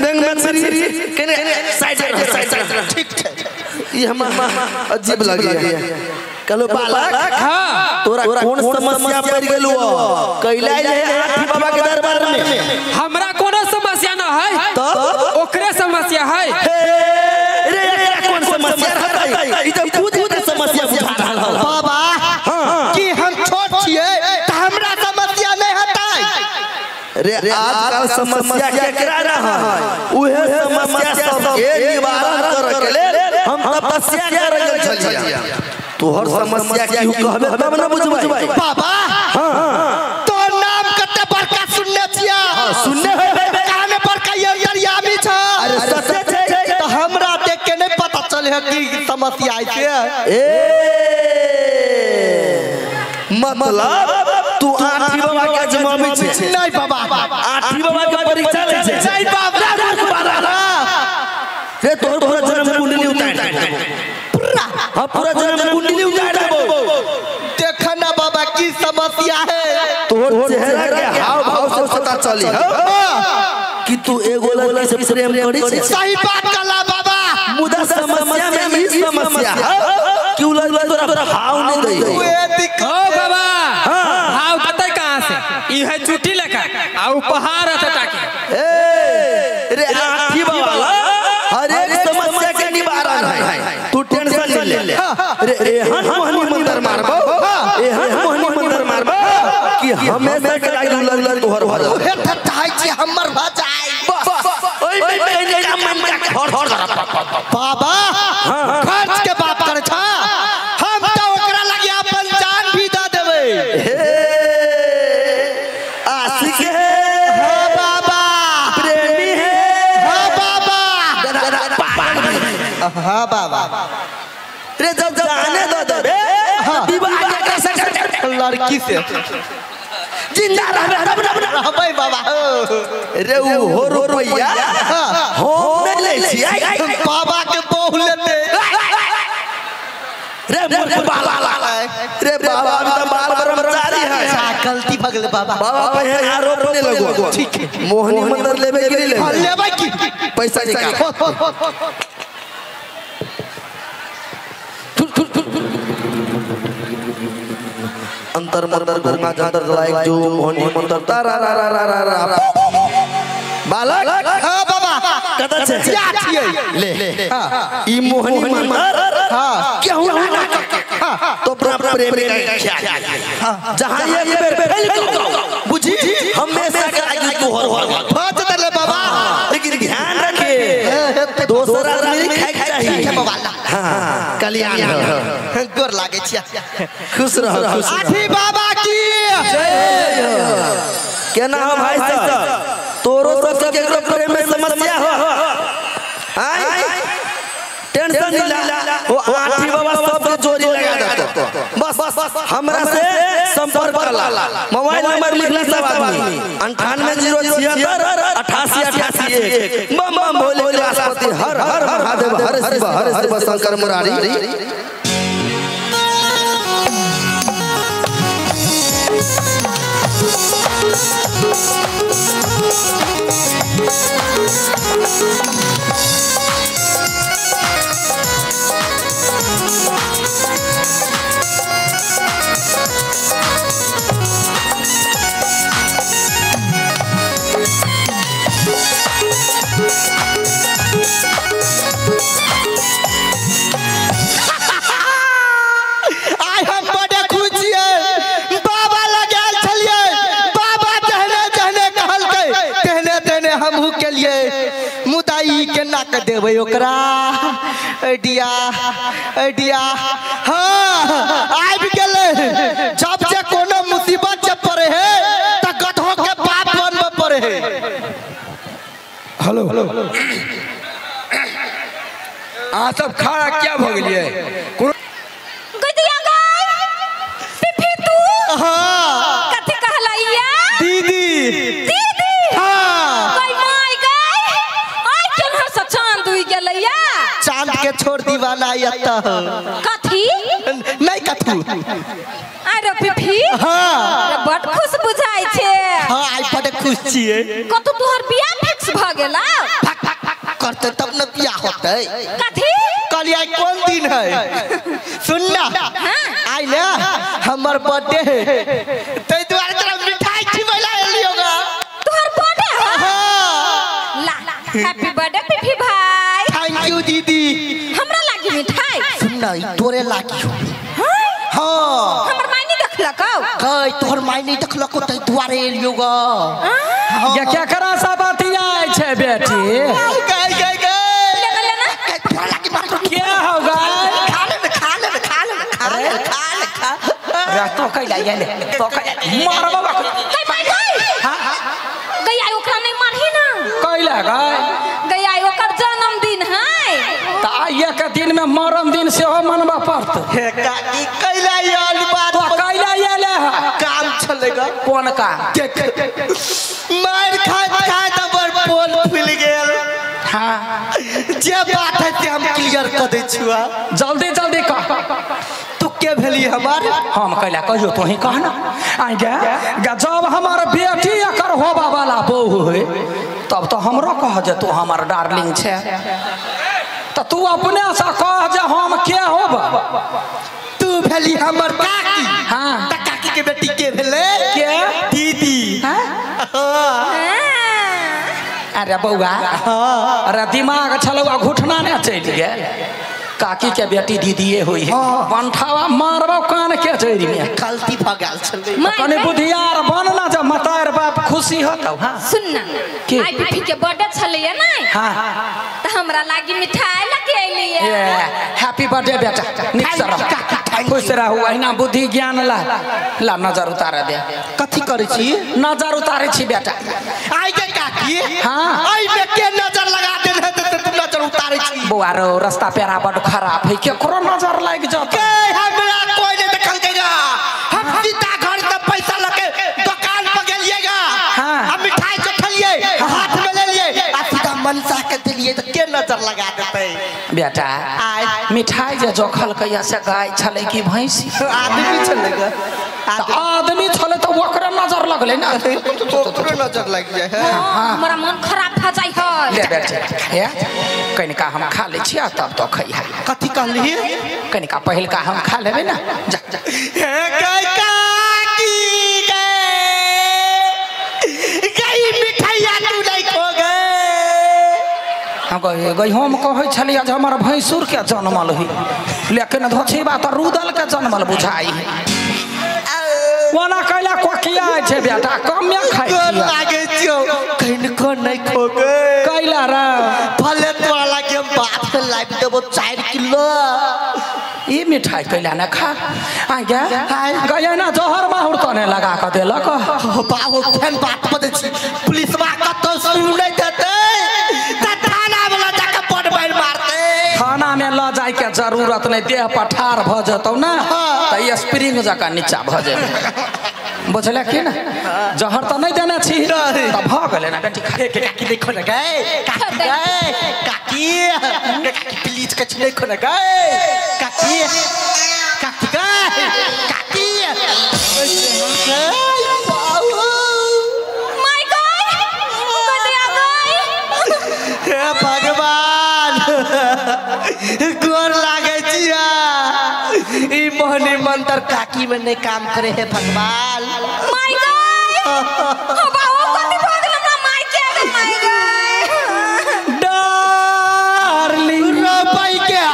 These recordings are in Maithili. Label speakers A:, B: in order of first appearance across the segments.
A: बेंग मछली केने साइड साइड
B: ठीक छै।
A: ई हम अजीब लगी कहलो बालक
C: हां
A: तोरा कौन समस्या पड़ गेलौ कैला जे आठी बाबा के दरबार में?
C: हमरा कोनो समस्या न है
A: तब
C: ओकरे समस्या है।
A: रे एकरा कौन समस्या रहतै? ई त खुद के समस्या बुझा रहल हौ
B: बाबा। कि हम छोट छियै त हमरा समस्या नहीं हेतै।
A: रे आजकल समस्या केकरा रहा है उहे समस्या सब के निवारण करे के लेल हम तपस्या करे गेल छलियै। तोहर समस्या की कहबे तब न बुझबै
B: बाबा। हां तो नाम कते बड़का सुनने छियै?
A: सुनने होबे
B: काने बड़का अंतर्यामी छ।
A: अरे सच्चे छै
B: त हमरा देख के नहीं पता चले है कि समस्या छै।
A: ए मतलब तू आठी बाबा के अजमाबी छै?
B: नहीं बाबा
A: आठी बाबा के परीक्षा लै छै।
B: नहीं बाबा
A: रे तोहर पूरा जन्म कुंडली उतार देबो। हां पूरा जन्म कुंडली उतार देबो।
B: देखना बाबा की समस्या है।
A: तोहर चेहरा के हाव भाव से पता चली कि तू एगो लड़की से प्रेम करी छै।
B: सही बात कहला बाबा।
A: मुदा समस्या में ई समस्या है कि उ लड़की तोरा भाव नहीं दै।
C: ओ बाबा भाव देतै कहां से? ई है चुटी लेखा आ उपहार हतटा के।
A: ए रे आठी बाबा हर एक समस्या के निवारण है तू टेंशन ले ले। रे एहन मोहनी मंत्र मारबो एहन मोहनी मंत्र मारबो कि हमेशा के लागि लड़की तोहर भर
B: उहे त चाहै छी हमर भ जाय।
A: बस ओइ में कहीं मन का खर्च
B: बाबा। खर्च के बात करे छ हम त ओकरा लागि अपन जान भी द देबै।
A: हे आशिक है
B: हां बाबा
A: प्रेमी है
B: हां बाबा हां बाबा।
A: रे जब जाने दो देबे विवाह केकरा से
B: लड़की से
A: जिंदा रहबे
B: रहबै बाबा।
A: रे उ हो रुपैया हम नहीं लै छियै
B: बाबा के बहु लेते।
A: रे मूर्ख बाला रे बाबा अभी तो बाल ब्रह्मचारी है।
B: गलती भ गेलै बाबा।
A: बाबा पे आरोप नहीं लगो।
B: ठीक है
A: मोहनी मंत्र लेबे के नहीं लेबे?
B: लेबै की
A: पैसा निकाल। अंतर मंतर घुमा जंतर लाइक जो मोहनी मंत्र तारा रा रा रा रा रा बालक।
B: हां बाबा
A: कत छै
B: क्या छियै
A: ले ई मोहनी मंत्र
B: हां
A: केहू ना तो अपना प्रेम के जहां एक बेर फेल बुझी हमेशा के आगे तोहर हो
B: भज दले बाबा।
A: लेकिन ध्यान रखे दोसर आदमी खाए के चाहिए। हां कल्याण
B: गोर लागे छिया।
A: खुश रहो खुश रहो।
B: आठी बाबा की
A: जय। केना हो भाई साहब तोरो सब के केकरो प्रेम में समस्या हो? आय टेंशन नहीं ला वो आठी बाबा सब के जोड़ी लगा देतो। बस हमरा से संपर्क करला मोबाइल नंबर लिख ले सब आदमी 98 076 88 88 1। बम बम भोले कैलाशपति हर हर महादेव हर शिव शंकर मुरारी।
B: आइ हम बड़े खुश छियै बाबा लग आयल छलियै। बाबा जहने जहने कहलकै तेहने तेहने हमहू केलियै। मुदा ई केना के देबै ओकरा? आइडिया आइडिया हाँ आबि गेलै। जब जे कोनो मुसीबत जे पड़े है त गधो के बाप बनबऽ पड़े है।
D: हेलो अहाँ सब खड़ा क्या भऽ गेलियै?
E: गदिया गाय पिफी तू
B: हाँ
E: कथी कहलैया?
B: दीदी
E: दीदी
B: हाँ
E: गई my गाय आइ केना से चांद उगि गेलैया?
B: चांद के छोड़ दीवाना एतऽ
E: कथी
B: नहीं कथू।
E: अरे पिफी
B: हाँ
E: बड खुश बुझाइ छै।
B: हाँ आइ बड खुश छियै।
E: कतौ तोहर बियाह फिक्स भ गेला?
B: फक करते तब न बियाह होतै।
E: कथी
B: कहलियै आइ कोन दिन है? सुन ना आइ ना हमर बर्थडे है, तै दुआरे तोरा मिठाई खिबै ला एलियो गा।
E: तोहर बर्थडे है?
B: हां।
E: ला हैप्पी बर्थडे पीपी भाई।
B: Thank you दीदी।
E: हमरा लागी मिठाई?
B: सुन ना तोरे लागी हो। हां
E: हमर माय नहीं देखलकौ।
B: गई तोहर माय नहीं देखलकौ तै दुआरे एलियो गा।
C: या क्या करा सब अतिया छै बेटी?
B: गई गई गई
C: क्या होगा?
B: खा ले खा ले खा ले खा ले खा ले खा।
C: रे तो कैला ये तो कैला मारबा बाप।
E: गई माय गई।
C: हां
E: गई आई ओकरा नहीं मारही ना।
C: कैला गई?
E: गई आई ओकर जन्मदिन है।
C: त आइया के दिन में मरम दिन सेहो मनबा पड़त।
B: हे काकी कैला आयल बात?
C: तो कैला आयल है?
B: काम छलेगा।
C: कोन काम?
B: मार खात खात हमर पोल फूल गेल।
C: हां
B: जे बात है ते हम क्लियर कर दै छुआ।
C: जल्दी जल्दी कह।
B: तू के भेली हमार?
C: हम कैला कहियो तो ही कह ना। आई गे जब हमार बेटी एकर होबा वाला बहू है तब तो हमरो कह जे तू हमार डार्लिंग छे, त तू अपने से कह जे हम के होब।
B: तू भेली हमर काकी।
C: हां
B: त काकी के बेटी के भेले?
C: के
B: दीदी।
C: हां अरे बौआ अरे दिमाग छलौआ घुटना ने चलि गेल। काकी के बेटी दीदीए हुई है। बंठावा मारबो कान के जड़ि में।
B: गलती भ गेल छलै।
C: कनि बुधियार बनना जे मतार बाप खुशी होतौ। हां
E: सुन ना आई पीपी के बर्थडे छलैया नै?
C: हां
E: त हमरा लागी मिठाई लके एलियै।
C: हैप्पी बर्थडे बेटा, नीक से रह, खुश रहू, अहिना बुद्धि ज्ञान ला ला नजर उतार दे।
B: कथी करै छी?
C: नजर उतारै छी बेटा।
B: आई के काकी
C: हां
B: आई में के नजर लगा देल है त तू नजर उतारै छी?
C: बौआ रो रास्ता पेरा बड खराब है, केकरो नजर लागि जत।
B: के हमरा कोई नहीं देखलकैगा। हम सीधा घर से पैसा लके दुकान पर गेलिएगा।
C: हां
B: हम मिठाई चखलिए, हाथ में ले लिए आ सीधा मनसा के देलिए त के नजर लगा देतै?
C: बेटा मिठाई जे जोखल कहिया से गाय छलै कि भैंसी?
B: आदमी छलै।
C: आदमी छलै त ओकरे नजर लगलै ना।
B: ओकरे नजर लागि जाय है।
E: हमरा मन खराब भ जाय है।
C: ले बेटा हे कनिका हम खा लै छियै तब तो खइहा।
B: कथी कहलियै?
C: कनिका पहिलका हम खा लेबै ना। जा जा।
B: हे गई काकी गई गई मिठाइया तू नहीं खो गए।
C: हम गई हम कहै छलियै जे हमर भैंसुर के जनमल है, लेकिन धोछीबा त रुदल के जनमल बुझाइ है। ओना कैला कोकिया छै बेटा, कमे खाइ
B: गोर लागै छियौ कनिको नहीं खो गए।
C: कैला रे?
B: भले तोरा लागे हम बाप के लाबि देबो 4 किलो।
C: ई मिठाई कैला ने खा? आ गे गया ना जहर माहुर तने लगा के देलक।
B: बाबू फेन बात बजै छी, पुलिसवा कतौ सुनै देतै त थाना वाला जाके बड मारि मारतै।
C: थाना में ल जाय के जरूरत नहीं, देह पर ठार भ जतौ ना त स्प्रिंग जका नीचा भ जेतै। बुझले की ना? जहर त नहीं देने छी त भ गेलै ना बेटी। खा
B: के काकी देखो ना गए काकी गए काकी काकी प्लीज कछु नहीं खो ना गए काकी काकी गए काकी।
E: My God गदिया गई।
B: हे भगवान गोर लागै छिया। ई मोहनी मंत्र काकी में नहीं काम करे है भगवान।
E: My God हो बाबू कथी भ गेल हमरा my के? My God
C: darling
B: रोपई के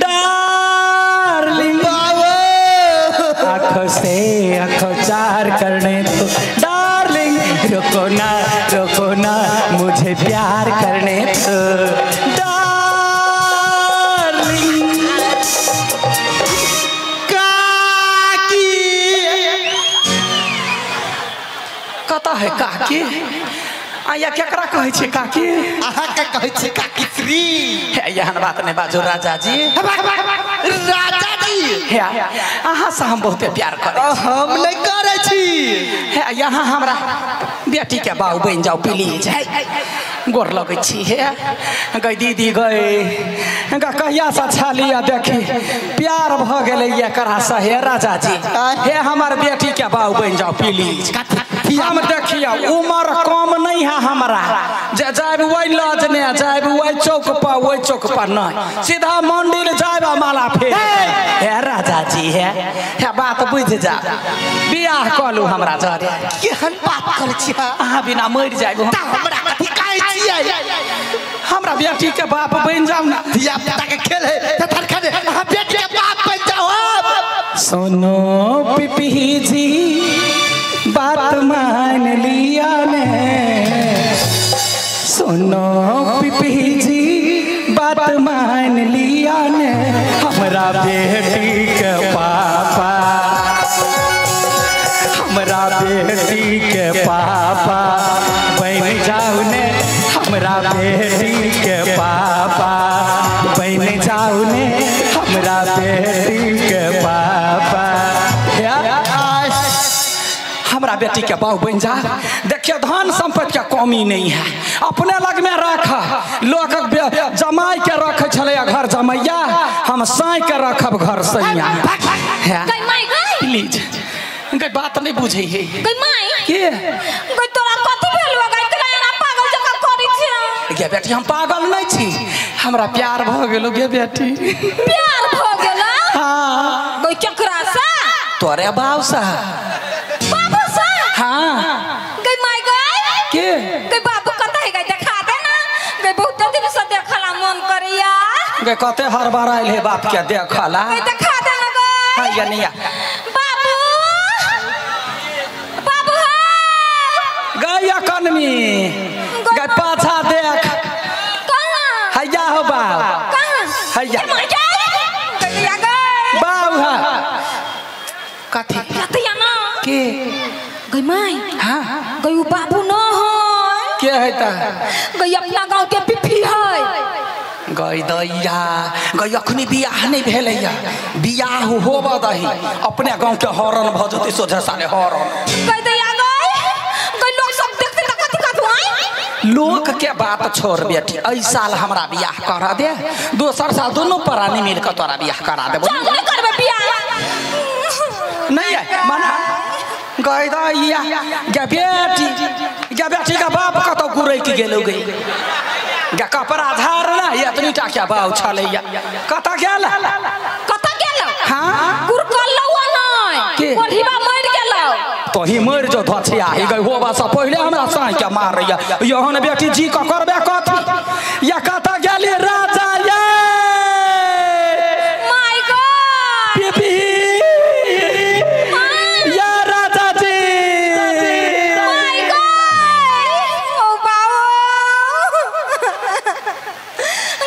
C: डार्लिंग
B: बाबू
C: आँखों से आँखों चार करने तो डार्लिंग रुको ना मुझे प्यार करने तो डार्लिंग।
B: काकी
C: कता है काकी? आया केकरा कहै छै काकी?
B: अहाँ के कहै छै काकी श्री।
C: हे एहन बात नहीं बाजू राजा जी।
B: राजा जी
C: हे अहाँ से हम बहुते प्यार करै छी।
B: हम नहीं करै छी।
C: हे यहाँ हमरा बेटी के बाऊ बनि जाओ प्लीज, गोर लगै छी। हे गई दीदी गई गा कहिया से छालिया देखी प्यार भ गेलै एकरा से। हे राजा जी हे हमर बेटी के बाऊ बनि जाओ प्लीज। हम देखियो उम्र कम नहीं है हमरा जे जाब वही लज ने जाब वही चौक पर वही चौक पर नहीं सीधा मंदिर जाब माला फेर हे राजा जी है हे बात बुझ जा बियाह कलू हमरा जरे
B: केहन बात करै छी
C: अहाँ बिना मरि जाब
B: त हमरा कथि कहै छियै
C: हमरा बेटी के बाप बन जाऊ ना
B: धिया पुता के खेल है त थरखा दे अहाँ बेटी के बाप बन जाओ।
C: सुनो पिपी जी बात मान लिया ने सुनो पिपी जी बात मान लिया ने हमरा बेटी के पापा हमरा बेटी के पापा बन जाऊ ने हमरा बेटी के पापा बन जाऊ ने हमरा बेटी के पापा हमरा बेटी के बाऊ बन जा। देखिए धन संपत्ति के कमी नहीं है अपने लग में रख लोग जमाई के रख छले घर जमैया हम साई के रखब घर सैया प्लीज गई बात नहीं बुझे है के
E: तोरा कथि भेलौ गई तोरा पागल जकाँ करै छै
C: गे बेटी हम पागल नहीं छी हमरा प्यार भ गेलो गे बेटी
E: प्यार भ गेलो।
C: हां
E: गई केकरा से
C: तोरे बाऊ से
E: बाबू से।
C: हां
E: गई my गई
C: के
E: गई बाबू कत है गई देखा दे ना गई बहुत दिन से देखला मन करैया
C: गई कते हर बार आइल है बाप के देखला
E: गई देखा दे ना गई।
C: हां या नहीं
E: बाबू बाबू है
C: गई अकनमी गई पाछा देख
E: कहां
C: हैया हो बाप
E: कहां
C: हैया
E: गई गई
C: बाबू है कथी
E: कथी ना
C: के
E: गई माई।
C: हां
E: गई उ बाबू न है
C: के है त
E: गई अपना गांव के पिपी है
C: गई दैया गई अखनी बियाह नहीं भेलैया बियाह होब दही अपने गांव के हरन भ जतै सोझे साले हरन
E: गई दैया गई गई लोग सब देखते त कथि कथि आई
C: लोक के बात छोड़ बेटी एहि साल हमरा बियाह करा दे दोसर साल दोनों प्राणी मिल के तोरा बियाह करा देबो।
E: चल नहीं करबे बियाह
C: नहीं है मना गई दैया गे बेटी के बाप कतौ गुरैक गेलौ गई गे कपड़ा झाड़ ना एतनी टा के बाऊ छलैया कत गेल
E: कत गेल।
C: हां
E: गुरकल लौआ नै कोढ़ीबा मरि गेलौ
C: तोही मरि जो धछिया ही गई होबा से पहिले हमरा साई के मारैया यहन बेटी जी क करबे कथी या कत गेली राजा ये
E: my God
C: पीपी या राजा जी
E: my God ओ बाबू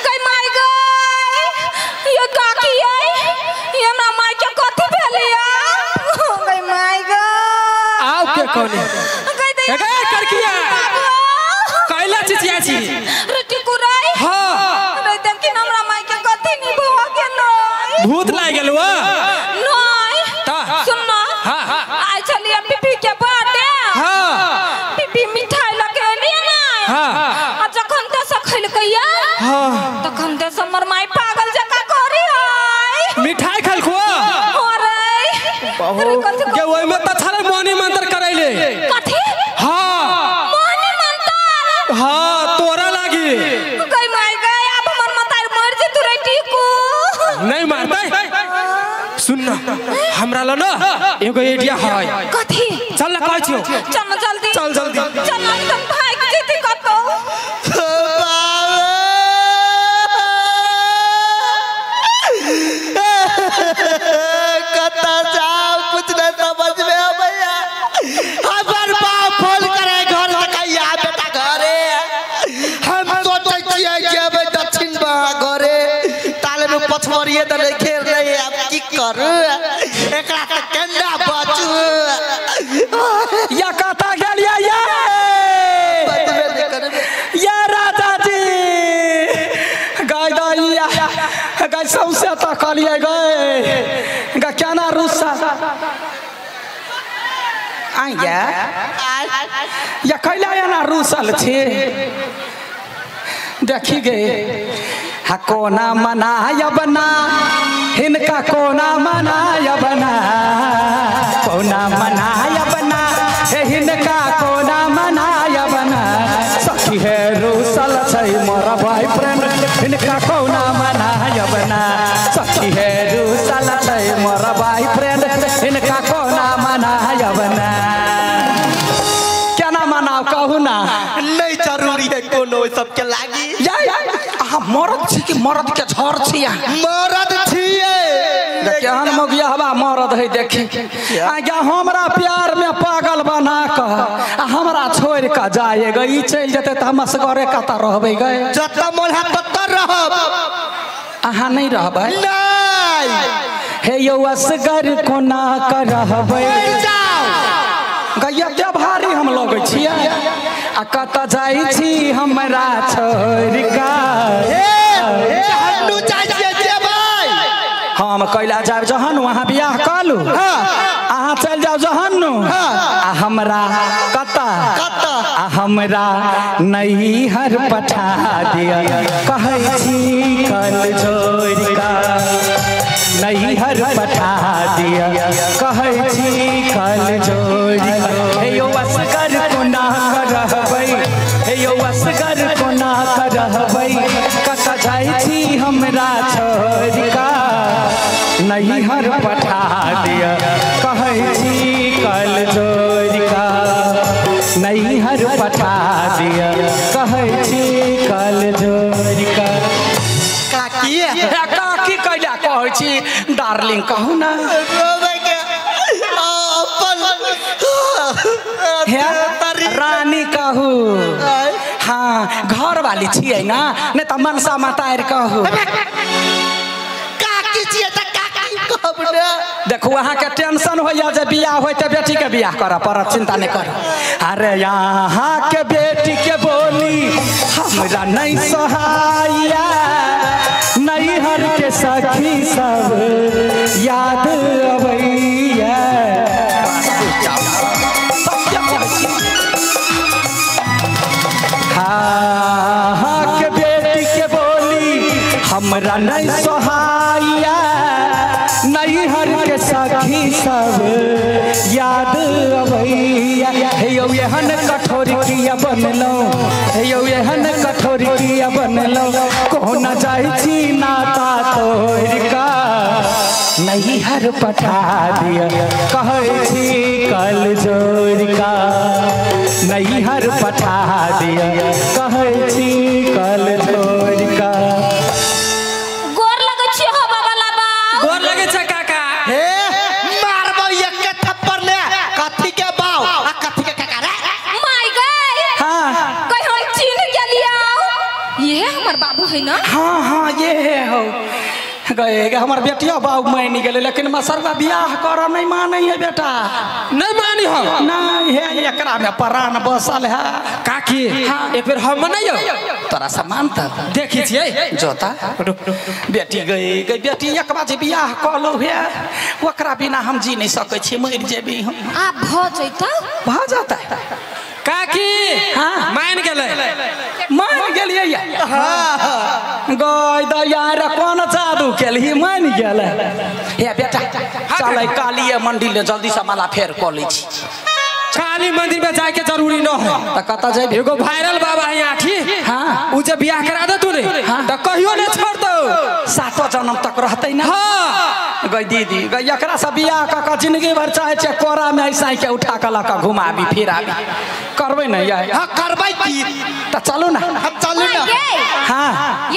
E: गई my God ये काकी है ये हमरा माय के कथि भेलैया गई my God
D: आउ के कोने
E: गई दैया
D: ए करकिया कैला चिचिया छी
E: रोटी कुराई।
D: हां
E: रे देखिन हमरा माय के कथि नि भऽ गेलै
D: भूत लागि गेलौ
E: नै सुन ना।
D: हां
E: आइ छलियै पिपी के बर्थडे।
D: हां
E: पिपी मिठाई लऽ के एलियै ने।
D: हां
E: आ जखन ते से खैलकैया
D: हां
E: तखन ते से हमर माय पागल जकाँ करी है
D: मिठाई खलखो
E: अरे
D: गे ओइ में त छलै मोनी मंत्र करैले
E: कथि।
D: हां
E: मोनी मंत्र।
D: हां तोरा लागी
E: गई my गई आब हमर मतार मर जेतु रे टीकू
D: नहीं मारतै सुन ना हमरा ल ना एगो आइडिया है
E: कथि
D: चल ना कहै छियौ
E: चल ना जल्दी
D: चल जल्दी
E: चल ना तुम भाग जेती कतौ
B: कत जाओ कुछ नहीं समझ में अबैया हमर बाप फोन करे घर से कहिया बेटा घरे हम सोचै छियै जेबै दक्षिण बहा घरे ताले में पछमरिए त नहीं खेल रही अब की करू एकरा से केना बचू
C: या कत गेलियै ये
B: बचबे नहीं करबे
C: या राजा जी गई दैया गई सौंसे तकलियै गई ग केना रुस्सा आइ गे या कैला एना रुसल छी देखी गे हा कोना मनायब ना हिनका कोना मनायब ना कोना मनायब ना हे हिनका कोना मनायब ना सखी हे रूसल छै मोर बॉयफ्रेंड हिनका कोना मनायब ना सखी हे रूसल छै मोर बॉयफ्रेंड हिनका कोना मनायब ना केना मनाव कहू ना
B: नहीं जरूरी है कोनो सबके लागी
C: अहाँ मरद छी कि मरद के झड़ छी
B: मरद छियै
C: केहन मगिया हवा मरद है देखी आज्ञा हमरा प्यार में पागल बना कऽ आ हमरा छोड़ कऽ जाए गई चलि जेतै तऽ हम असगरे कतऽ रहबै गए
B: जतऽ मन है ततऽ रहब
C: अहाँ नहीं रहबै
B: नहीं
C: हे यौ असगर कोना कऽ रहबै गैया ते भारी हम लगै छियै आ कतऽ जाइ छी हमरा छोड़ कऽ हम कैला जाब जहन वहाँ बियाह कलू अहाँ चलि जाउ जहन आ हमरा कतऽ आ हमरा नैहर पठा दिअ कहै छी कल छोड़ि कऽ नैहर पठा दिअ कहै छी कल छोड़ि कऽ हे यौ असगर कोना रहबै हे यौ असगर कोना रहबै कतऽ जाइ छी हमरा छोड़ि कऽ नैहर पठा दिअ कहै छी कल जोड़ि कऽ नैहर पठा दिअ कहै छी कल जोड़ि कऽ
B: काकी
C: काकी कैला कहै छी डार्लिंग कहू ना रानी कहू हाँ घर वाली छियै ना नहीं तऽ मनसा माता कहू देखू अहाँ के टेंशन होइया जे बियाह होय तऽ बेटी के बियाह करऽ पड़त चिंता नहीं करू अरे यहाँ के बेटी के बोली हमरा नहीं सोहाइया नैहर के सखी सब याद अबैया हाँ के बेटी के बोली हमरा नहीं सोहाइया नैहर के सखी सब याद अबैया हे यौ एहन कठोर किया बनलहुँ हे यौ एहन कठोर किया बनलहुँ कोना जाइ छी नाता तोड़ि कऽ नैहर पठा दिअ कहै छी कल जोड़ि कऽ नैहर पठा दिअ कहै छी कल जोड़ि कऽ
E: बाबू है ना
C: हाँ हाँ ये हो गए हमार बेटिया बाबू मान गेलै लेकिन मसरवा बियाह करऽ नहीं मानै है बेटा
D: नहीं मानी हम
C: नहीं है एकरा में प्राण बसल है
D: काकी हाँ। एक बेर हम मनाइयो
C: तोरा से मानता
D: देखी छियै
C: जोता बेटी गई गई बेटी एक बार जे बियाह कऽ लौ हे ओकरा बिना हम जी नहीं सकै छी मरि जेबी हम
E: आ भऽ जैतौ
C: भऽ जेतै
D: काकी
C: हाँ
D: मान गेलै
C: मान गेलियै हाँ गय दैया रे कोन जादू केलही मान गेलै हे बेटा चलै कालिये मंदिर ले जल्दी से माला फेर कऽ लै छी
D: काली मंदिर में जाए के जरूरी न है
C: त कतऽ जेबी
D: एगो वायरल बाबा है आठी
C: हाँ
D: उ जे बियाह करा दे तू ने त कहियो नहीं छोड़तौ
C: सातो जन्म तक रहतै ना
D: हाँ
C: गई दीदी गई एकरा से बियाह कऽ कऽ जिंदगी भर चाहे छै कोरा में ऐसा के उठा कऽ लऽ कऽ घुमाबी फिराबी करबै ने यार
B: हाँ करबै की
C: त चलू ना
B: हम चलू ना
C: हाँ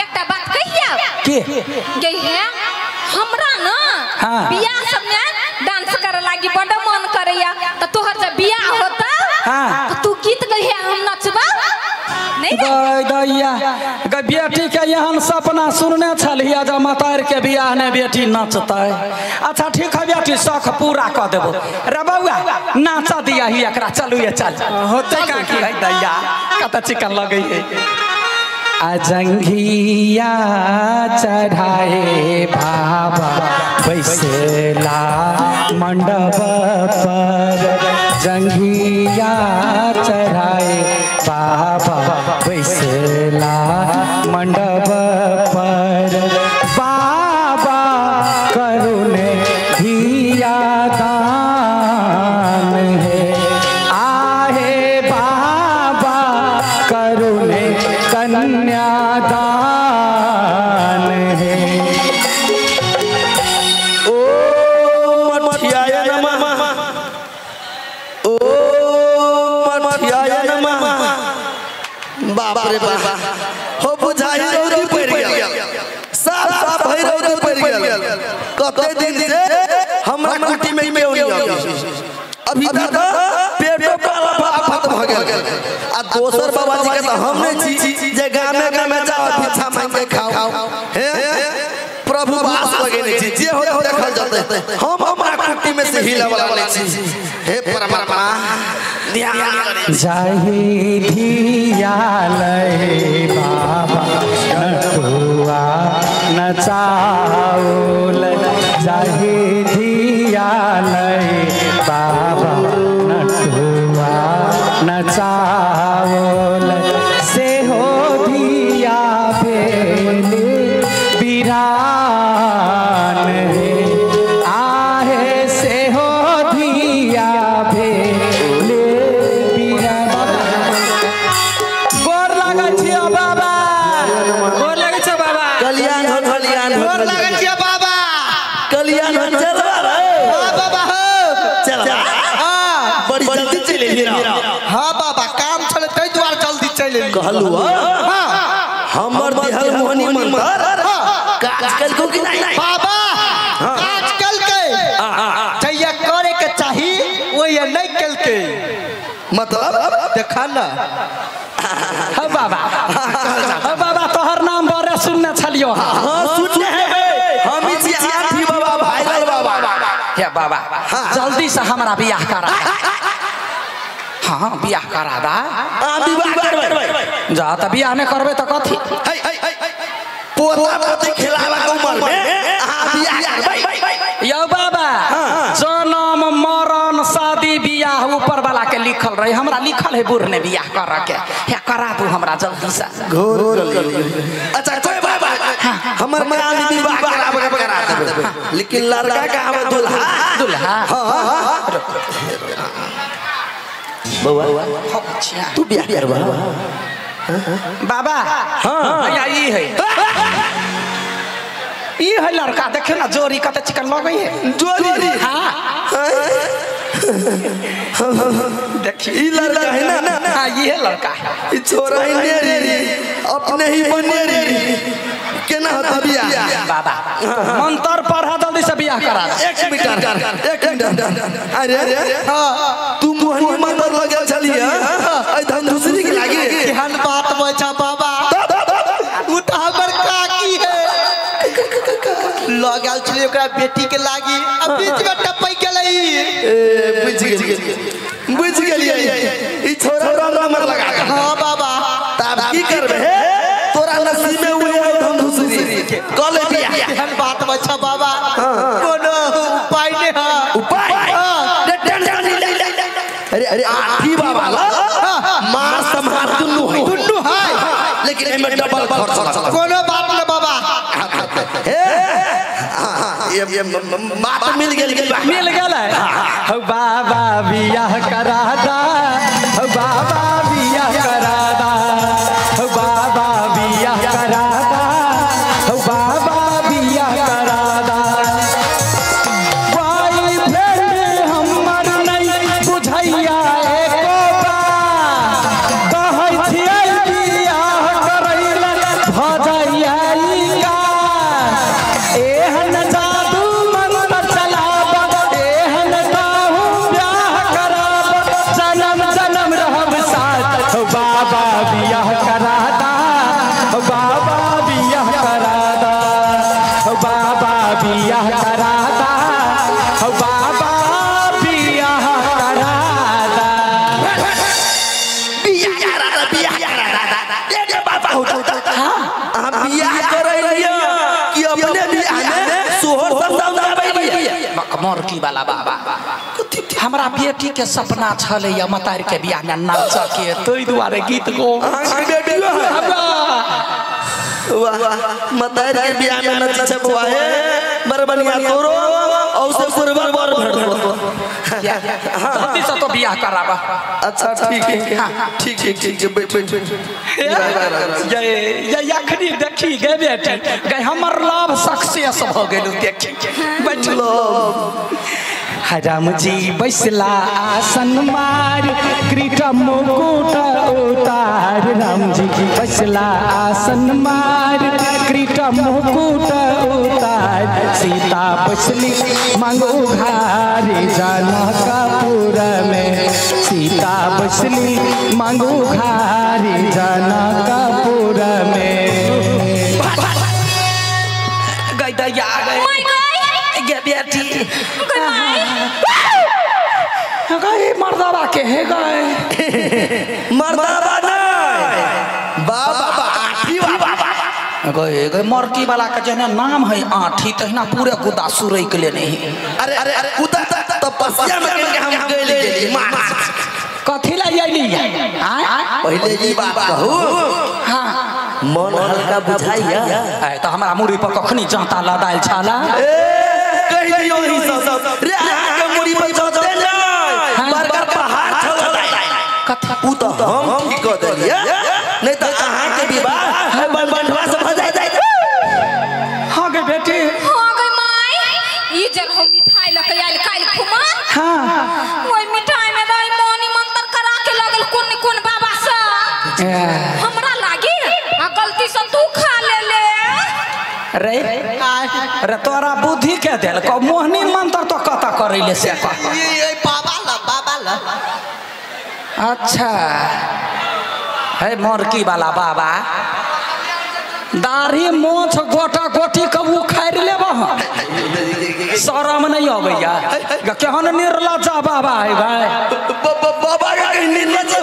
E: एकटा बात कहिया
C: की
E: गई है हमरा ना
C: हाँ।
E: बियाह सब में डांस करे लागी बड़ मन करैया त तोहर जब बियाह होता
C: हाँ।
E: त तू गीत गइहे हम नचबा नहीं
C: गई दैया गई बेटी के एहन सपना सुनने छलियै जे मतार के बियाह ने बेटी नचतै अच्छा ठीक है बेटी शौक पूरा कऽ देबो रे बौआ नाच दिया ही एकरा चलू ये चल
D: होतै काकी
C: गई दैया कतऽ चिकन लगै है अजंघिया चढ़ाए बाबा बैसला मंडप पर जंघिया चढ़ाए बाबा बैसला मंडप पर बाबा करुण धिया दान है कन्यादान है।
A: ओ मठियाय नमः, ओ मठियाय नमः। बाप रे बाप, हो बुझाई रौदी पड़ गेल, साफ साफ भई रौदी पड़ गेल। कते दिन से हमरा कुटी में केओ नहीं आबी, अभी तक पेटो काला आफत भ गेल। आ दोसर बाबा जी के त हम नहीं छी जे गामे गामे जाओ भिक्षा मांग के खाओ। हे प्रभु बास लगेने छी, जे हो देखल जते। हम हमरा कुटी में से हिला वाला नहीं छी। हे परमात्मा ध्यान करे।
C: जाहि धियालय बाबा नटुआ नचाओल, जाहि धियालय बाबा नटुआ नचाओल, से हो धिया भेल बिरान हे, आहे से हो धिया भेल बिरान। गोर लागै छियौ बाबा, गोर लागै छियौ बाबा।
A: कल्याण हो, कल्याण हो,
B: गोर लागै छियौ बाबा,
A: कल्याण हो। चल बाबा,
B: हां बाबा हो,
A: चल।
B: हां
A: बड़ी जल्दी चले गेली।
B: हां बाबा काम छले तै दुआरे जल्दी चले गेली।
A: कहलु
B: हां
A: हमर देहल मोहनी मंत्र काज कलको कि नहीं
B: बाबा? काज कलकै, जइया करे के चाही ओइया नहीं कलकै।
A: मतलब
B: देखा ना।
C: हो बाबा, हो बाबा, तोहर नाम बड़े सुनने छलियो।
A: हां सुनने है, हम ही छी आठी बाबा भाईलाल बाबा।
C: हे बाबा जल्दी से हमरा बियाह करा। हाँ बियाह करा दा।
A: आ विवाह करबै
C: जा त बियाह नहीं करबै त कथी?
A: पोता पोती खिलावा के उम्र में अहाँ बियाह करबै।
C: यौ बाबा जन्म मरण शादी बियाह ऊपर वाला के लिखल रहे, हमरा लिखल है बूढ़ ने बियाह कर के। हे करा दू हमरा जल्दी से।
A: घोर अच्छा कोई बाबा हमर काल विवाह कराबे करा देबै, लेकिन लड़का के आवे दुल्हा
C: दुल्हा।
A: हां बउआ तू बियाह करबा
C: बाबा? हां भैया ई है, ई है लड़का, देखे ना जोड़ी कते चिकन लगै है
A: जोड़ी।
C: हां देखिए
A: ई लड़का है ना।
C: हां ये है लड़का है,
A: ई छोरा ही नेरी अपने ही बनेरी केना होता बियाह।
C: बाबा मंत्र पढ़ा जल्दी से बियाह करा।
A: एक मिनट, एक मिनट। अरे हां तू मोहनी मंत्र लगे छलिए, ऐ धन दूसरी के लागी।
B: केहन बात बचा बाबा, उ त हमर काकी है, लगल छलै ओकरा बेटी के लागी, अब बीच में टपक गेलै।
A: ए बुझ गेलिए, बुझ गेलिए ई छोरा नंबर लगा।
B: हां बाबा
A: तब की करबे, तोरा नसीब में उहे है धन दूसरी कले बियाह।
B: केहन बात बचा बाबा, कोनो उपाय नहीं है।
A: उपाय टेंशन नहीं ले। अरे अरे आठी बाबा ला मार संभार दुन्नू है,
B: दुन्नू है,
A: लेकिन एमे डबल खर्च लगत।
B: कोनो बात न बाबा।
A: हे ये बात मिल गेल,
C: मिल गेल। हो बाबा बियाह करा दा, हो बाबा बियाह करा दा, हो बाबा बियाह करा दा, हो बाबा बियाह करा दा। बॉयफ्रेंड हमर नहीं बुझैया एको बार, कहै छियै बियाह करैला भ जाइया ई कार। एहन जादू मंत्र चलाब, एहन कहू ब्याह कराब, जन्म जन्म रहब साथ। हो बाबा बियाह करा दा, हो बाबा बियाह करा दा, हो बाबा बियाह करा दा, हो बाबा बियाह करा दा।
A: बियाह करा दा, बियाह करा दा। ए बाबा होता हां बियाह करैलिए कि अपने बियाह में सोहर सब गाबै
C: मकमरकी वाला बाबा हमरा बेटी के सपना छलै या मतार के बियाह में नाच के, तै दुआरे गीत गो।
A: बेटियो वाह, मतार के बियाह में नच छै बुआ हे बड़ बढ़िया तोरो औ से पुरबा बर भेटलो।
C: जल्दी से तो बियाह कराबा।
A: अच्छा ठीक है ठीक ठीक ठीक है बैठ बैठ।
C: ये ये अखनी देखी गे बेटी गए हमर लाभ सक्सेस भ गेलु देखी बैठ
A: लो।
C: राम जी बैसला आसन मार क्रीट मुकुट उतार। राम जी बैसला आसन मार क्रीट मुकुट उतार। सीता बसली मांगो घारी जनकपुर में। सीता बसली मांगो घारी जनकपुर में। गई दैया गई बेटी गई मर्दावा के है गए
A: मर्दावा नहीं बाबा आठी बाबा
C: गए गए मरकी वाला के जने नाम है आठी तहिना पूरे गुदा सुरई के लेने है।
A: अरे अरे अरे गुदा तपस्या में के हम गइल गेली मार
C: कथि ला आइली
A: पहले ई बात कहू।
C: हां
A: मन हल्का बुझाइया
C: ए त हमरा मुड़ी पर कखनी जांता लदाइल छाला
A: ए कहि दियो ई सब रे अहाँ के मुड़ी पर जांते नहीं बड़का पहाड़ छल
C: कथा
A: उ त हम की क देलिए नहीं त अहाँ के विवाह बंधवा से भ जाय जाय।
C: हां गे बेटी
E: हां गे माई ई जन हम मिठाई ल के आइल काइल खुमा।
C: हां
E: ओइ मिठाई में रही मोनी मंत्र करा के लगल कोन कोन बाबा से हमरा लागी आ गलती से तू खा ले ले।
C: रे रे तोरा बुद्धि के देल को मोहनी मंत्र तो कता करैले से कह
B: ई बाबा ला बाबा ला।
C: अच्छा है मरकी वाला बाबा दाढ़ी मोछ गोटा गोटी के उखाड़ि लेबह शरम नहीं अबैया केहन निर्लज्ज बाबा है भाई।
A: बाबा के निर्लज्ज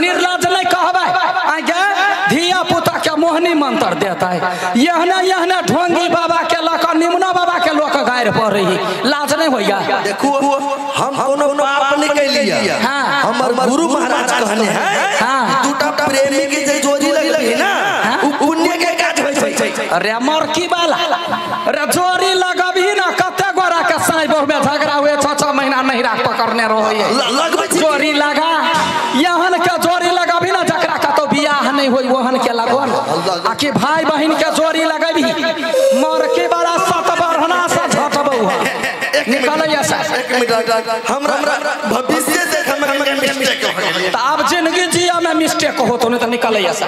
C: निर्लज्ज नहीं कहबै आगे धिया पुता के मोहनी मंत्र देता है। यहने यहने ढोंगी बाबा के लक निमुना बाबा के लोक गारि पड़ै है लाज नहीं होइया।
A: देखू हम कोनो पाप नहीं कैलिया।
C: हां
A: हमर गुरु महाराज कहने हैं दूटा प्रेमी के जे जोड़ी लगल है ना उ पुण्य के काज होय छै।
C: अरे मरकी वाला रे जोड़ी लगबही ना कते गोरा के साई बहु में झगड़ा हुए 6-6 महीना नहीं राख पकड़ने रहो जोड़ी लगा यहन के जोड़ी लगबही ना जकरा कतौ बियाह नहीं होई ओहन के लगन आ कि भाई बहिन के जोड़ी लगबही मरकी वाला सत बढ़ना से झटबौ निकलैया से।
A: एक मिनट हमरा भविष्य देख हम मिस्टेक हो गेल
C: त आब जिंदगी जिया में मिस्टेक होतो नहीं त निकलैया से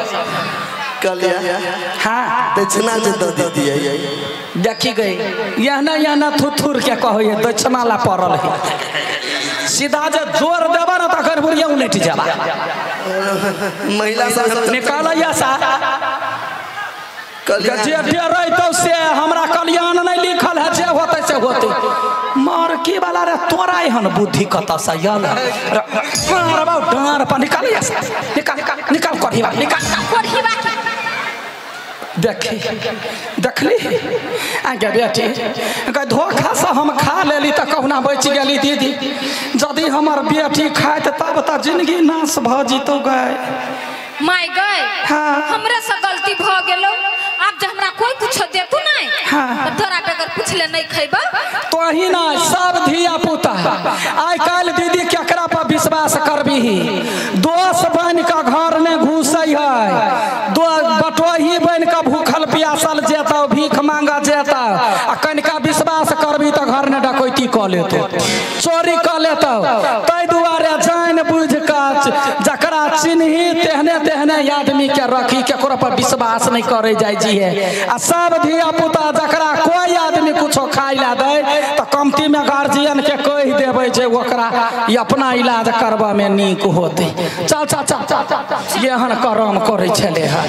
A: कलिया।
C: हां
A: दक्षिणा जे द दीदी
C: देखी गई यहना यहना थुथुर के कहै दक्षिणा ला पड़ल है सीधा जे जोर देबा ना तखन बुढ़िया उलटि जाबा
A: महिला सब
C: निकलैया सा जे डरैतौ से हमरा कल्याण नहीं लिखल है जे होतै से होतै। मार की वाला रे तोरा एहन बुद्धि कतऽ से आयल मारबौ डाँर पर निकलैया सा निकाल निकाल कढ़ीबा निकाल
E: कढ़ीबा।
C: देखी देखली आगे बेटी धोखा से हम खा लेली त कहुना बचि गेली दीदी यदि हमर बेटी खाइत तब त जिंदगी नाश भ जितौ गए
E: my गए।
C: हाँ
E: हमरा से गलती भ गेलो अब जे हमरा कोई कुछ देतु नहीं
C: हाँ
E: त तोरा बगैर पूछले नहीं खैबा
C: तो ही ना सब धिया पुता आइ काल्हि दीदी केकरा पर विश्वास करबीही दोष बन के घर में घुसै है दो बटोही बन के भूखल प्यासल जेतौ भीख मांगा जेतौ आ कनिका विश्वास करबी त घर ने डकैती क लेतौ चोरी क लेतौ। ताहि दुआरे जानि बुझि के जकरा चिन्ही तेहने तेहने आदमी के रखी केकरो पर विश्वास नहीं करे जाय जी है। आ सब धिया पुता जकरा कोई आदमी कुछो खाइ ला दे त कमती में गार्जियन के कहि देबै जे ओकरा ई अपना इलाज करबा में नीक होतै। चल चल चल एहन करम करै छलै हँ।